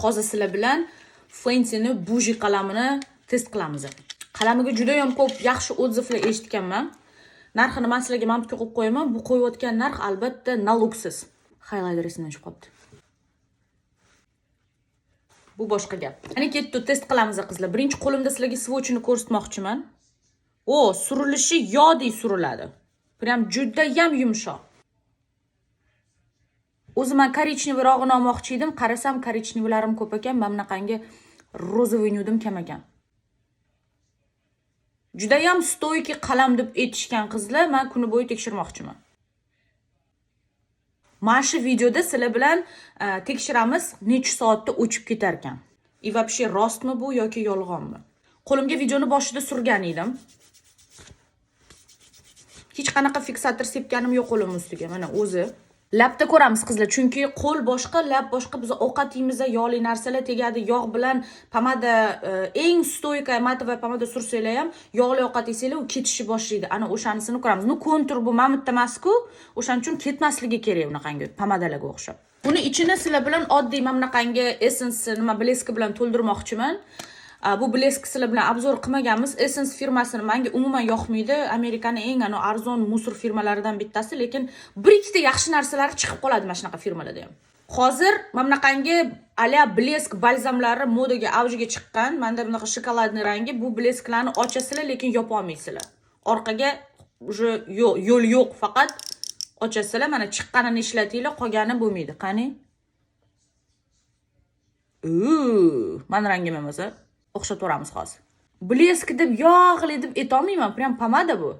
Hozir sizlar bilan Fentyni Bougie qalamini test qilamiz. Qalamiga juda ham ko'p yaxshi отзыв lar eshitganman. Narxini man sizlarga mana bu yerga qo'yib qo'yaman. Bu qo'yayotgan narx, albatta, налог siz. Highlighter esimdan chiqib qolibdi. Bu boshqa gap. Ana, ketdi, test qilamiz, qizlar. Birinchi qo'limda sizlarga swatch ini ko'rsatmoqchiman. O, surilishi yog'dek suriladi. Prям judayam yumshoq. O'zi man коричневый rog'ini olmoqchi edim. Qarasam, коричневый larim ko'p ekan, mana bunaqangi розовый нюд im kam ekan. Judayam стойкий qalam deb aytishgan, qizlar, man kuni bo'yi tekshirmoqchiman. Mana shu videoda sizlar bilan tekshiramiz, necha soatda o'chib ketar ekan. И вообще rostmi bu yoki yolg'onmi? Qo'limga videoni boshida surgan edim. Hech qanaqa fiksator sepganim yo'q qo'lim ustiga. Mana o'zi. Labda ko'ramiz, qizlar, chunki qo'l boshqa, lab boshqa. Biz ovqat yeymiz, yog'li narsalar tegadi, yog' bilan pomada, eng стойкая матовая pomada sursanglar ham, yog'li ovqat yesanglar, u ketishni boshlaydi. Ana o'shanisini ko'ramiz. Ну, kontur bu mamutda emas-ku, o'shaning uchun ketmasligi kerak unaqangi pomadalarga o'xshab. Buni ichini sizlar bilan oddiy mana bunaqangi Essence nima блеск i bilan to'ldirmoqchiman. Bu блеск sizlar bilan обзор qilmaganmiz. Essence firmasini menga umuman yoqmaydi. Amerikani eng ano arzon мусор firmalaridan bittasi, lekin bir ikkita yaxshi narsalari chiqib qoladi mana shunaqa firmalarda ham. Hozir mana bunaqangi а-ля блеск balzamlari modaga, avjiga chiqqan. Menda bunaqa шоколадный rangi. Bu блеск larni ochasizlar, lekin yopa olmaysizlar. Orqaga уже yo'q, yo'l yo'q, faqat ochasizlar, mana chiqqanini ishlatinglar, qolgani bo'lmaydi. Qani? Mani rangim emas, a? O'xshatib hozir. Блеск deb, yog'li deb aytolmayman, прям pomada bu.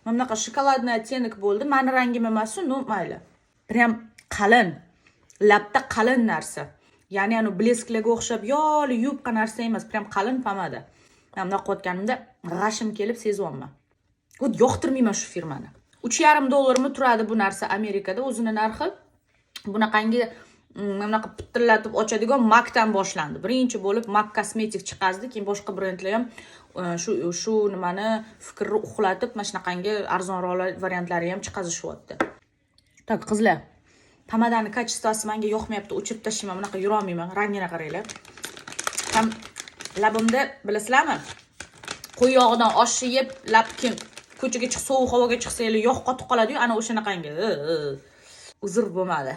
Mana bunaqa шоколадный оттенок bo'ldi. Mani rangim emas, ну mayli. Прям qalin. Labda qalin narsa. Ya'ni anu блеск larga o'xshab yog'li yupqa narsa emas, прям qalin pomada. Mana bunaqa qilayotganimda g'ashim kelib sezyapman. Вот yoqtirmayman shu firmani. 3,5 dollarmi turadi bu narsa Amerikada o'zini narxi. Bunaqangi mana bunaqa pitillatib ochadigan Macdan boshlandi. Birinchi bo'lib MAC Cosmetic chiqazdi, keyin boshqa brendlar ham shu nimani, fikrni uxlatib, mana shunaqangi arzonroq variantlari ham chiqazishyapti. Так, qizlar, pomadani качество si menga yoqmayapti, o'chirib tashlayman, bunaqa yurolmayman. Rangini qaranglar. Ham labimda, bilasizlarmi? Qo'y yog'idan oshni yeb, lab kim ko'chaga chiq, sovuq havoga chiqsanglar, yog' qotib qoladi-yu, ana o'shanaqangi. Uzr, bo'lmadi.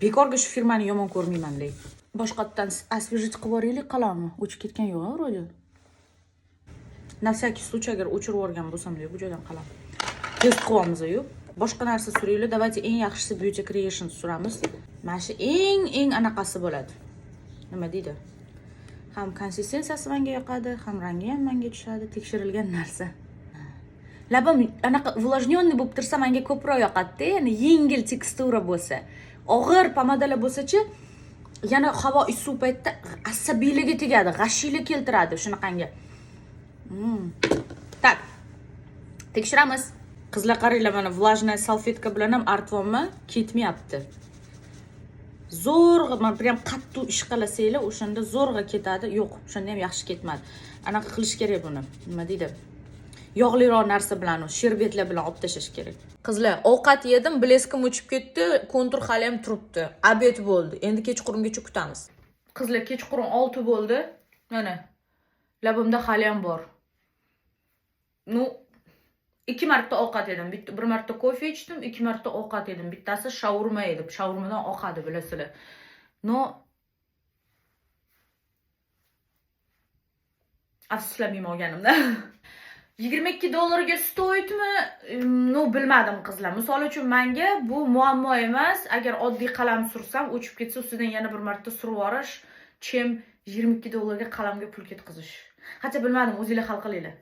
Bekorga shu firmani yomon ko'rmayman dey. Boshqatdan освежить qilib yuboraylik qalamni. O'chib ketgan yo'q, вроде. На всякий случай, agar o'chirib yuborgan bo'lsam, bu joydan qalam. Test qilyapmiz-yu. Boshqa narsa suringlar. Давайте eng yaxshisi Beauty Creation suramiz. Mana shu eng eng anaqasi bo'ladi. Nima deydi? Ham konsistensiyasi menga yoqadi, ham rangi ham menga tushadi, tekshirilgan narsa. Labim anaqa увлажненный bo'lib tursa, menga ko'proq yoqadi-da, ya'ni yengil tekstura bo'lsa. Og'ir pomadalar bo'lsa-chi, yana havo issiq paytda asabiyligi tegadi, g'ashiylik keltiradi shunaqangi. Так. Tekshiramiz. Qizlar, qaranglar, mana влажная салфетка bilan ham artyapman, ketmayapti. Zo'rg'a, man прям qattiq ishqalasanglar, o'shanda zo'rg'a ketadi. Yo'q, o'shanda ham yaxshi ketmadi. Anaqa qilish kerak buni. Nima deydi? Yog'liroq narsa bilan, sherbetlar bilan olib tashlash kerak. Qizlar, ovqat yedim, блеск im o'chib ketdi, kontur hali ham turibdi. Обед bo'ldi. Endi kechqurungacha kutamiz. Qizlar, kechqurun 6 bo'ldi. Mana labimda hali ham bor. Ну, ikki marta ovqat yedim. Bitta, bir marta kofe ichdim, ikki marta ovqat yedim. Bittasi shaurma edi. Shaurmadan oqadi, bilasizlar. Но afsuslanmayman olganimda. 22 dollarga стоит mi? Ну, bilmadim, qizlar. Misol uchun, menga bu muammo emas. Agar oddiy qalam sursam, o'chib ketsa, ustidan yana bir marta surib yuborish, чем 22 dollarga qalamga pul ketkazish. Хотя bilmadim, o'zinglar hal qilinglar.